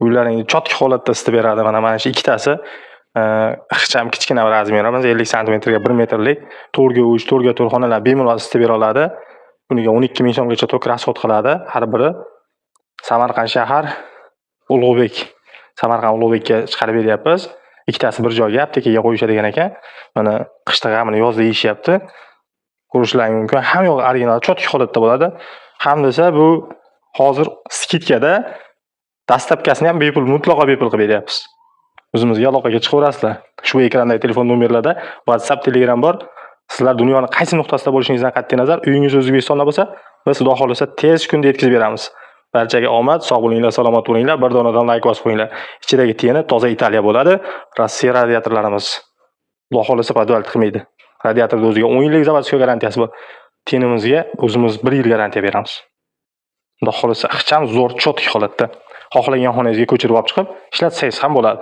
Uylaringni чётко holatda isitib beradi. Mana shu ikkitasi ixcham, kichkina размер imiz, 50 santimetrga 1 metrlik, 4 ga 3, 4 ga 4 xonalar bemalol isitib bera oladi. Kuniga 12 ming so'mgacha tok расход qiladi har biri. Samarqand shahar, Ulug'bek. Samarqand Ulug'bekka chiqarib beryapmiz. Ikkitasi bir joyga, aptekaga qo'yishadigan ekan. Mana qishda g'amini yozda yeyishyapti. Ko'rishlaring mumkin. Hamma yog'i original, чётко holatda bo'ladi. Ham desa, bu hozir скидка da доставка sini ham bepul, mutlaqo bepul qilib beryapmiz. O'zimizga aloqaga chiqaverasizlar. Ushbu ekrandagi telefon nomerlarda WhatsApp, Telegram bor. Sizlar dunyoni qaysi nuqtasida bo'lishingizdan qat'iy nazar, uyingiz O'zbekistonda bo'lsa, biz, Xudo xohlasa, tez kunda yetkazib beramiz. Barchaga omad, sog' bo'linglar, salomat bo'linglar. Bir donadan layk bosib qo'yinglar. Ichidagi тен i toza Italiya bo'ladi. Rossiya radiatorlarimiz. Xudo xohlasa, подвал qilmaydi. Radiatorda o'ziga 10 yillik заводской garantiyasi bor. Тен imizga o'zimiz 1 yil garantiya beramiz. Xudo xohlasa, ixcham, zo'r, чётко holatda. Xohlagan xonangizga ko'chirib olib chiqib, ishlatsangiz ham bo'ladi.